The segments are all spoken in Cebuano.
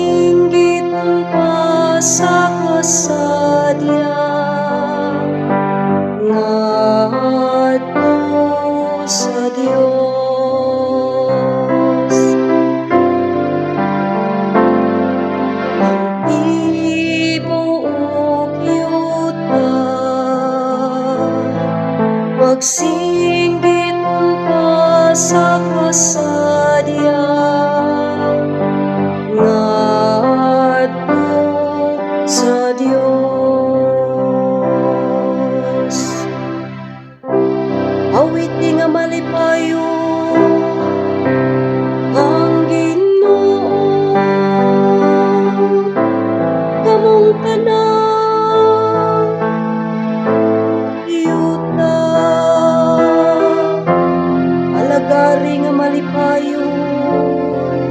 Magsinggiton pa sa kasadya ngadto sa Dios. Ang tibuok yuta, magsinggiton pa sa kasadya ngadto sa Dios. Awiti nga malipayon ang Ginoo, kamong tanan yuta. Alagari nga malipayon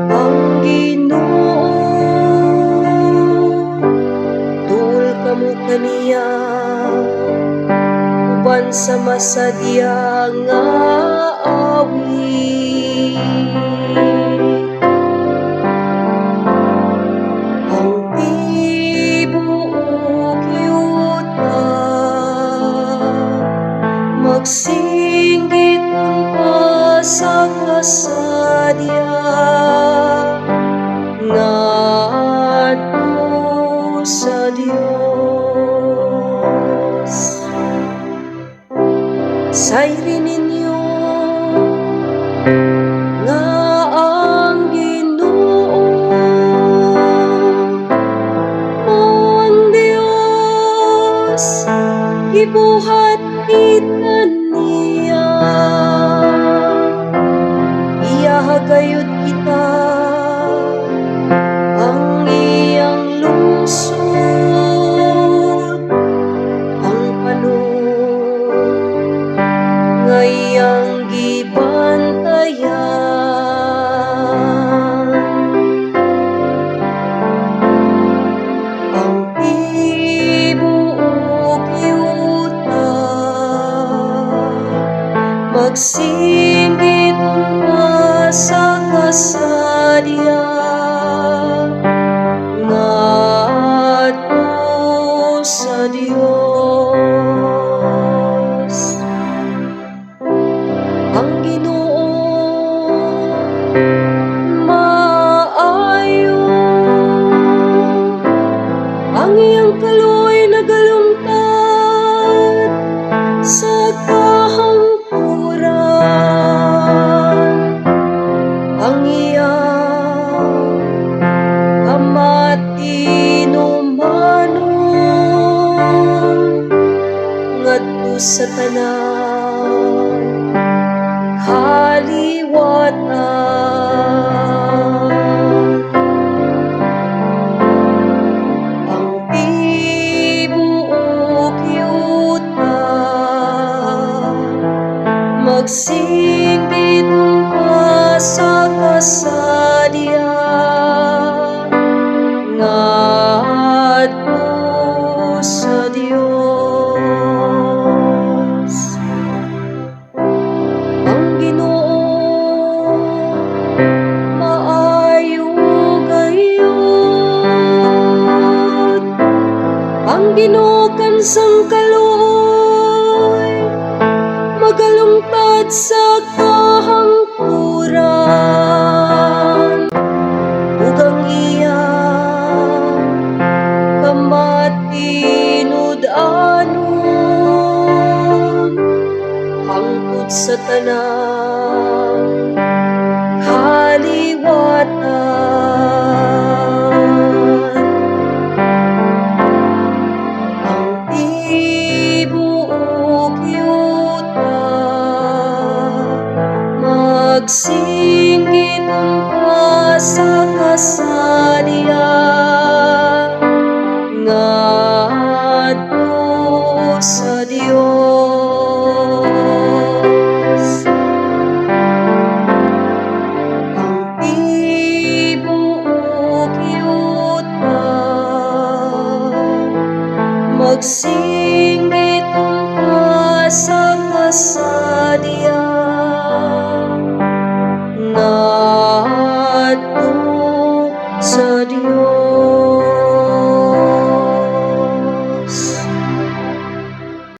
ang Ginoo. Duol kamo kaniya uban sa masadya nga awit. Ang tibuok yuta, magsinggiton pa sa kasadya ngadto sa Dios. Sayri ninyo nga ang Ginoo ang Dios, gibuhat kita niya. Iyaha gayud kita, ang iyang lungsod, ang panon nga iyang gibantayan. Ang tibuok yuta, magsinggiton pa sa kasadya ngadto sa Dios. Ang Ginoo maayo, ang iyang kaluoy nagalungtad sa kahangkuran. Ang iyang kamatinumanon ngadto sa tanang kaliwatan. Ang tibuok yuta, magsinggiton pa sa kasadya ngadto sa Dios. Ang Ginoo maayo gayud, ang Ginoo kansang kaluoy, magalungtad sa kahangkuran, ug ang iyang kamatinud-anon hangtod sa tanang kaliwatan. Ang tibuok yuta, magsinggiton pa sa kasadya ngadto sa Dios. Ang tibuok yuta, magsinggiton pa sa kasadya ngadto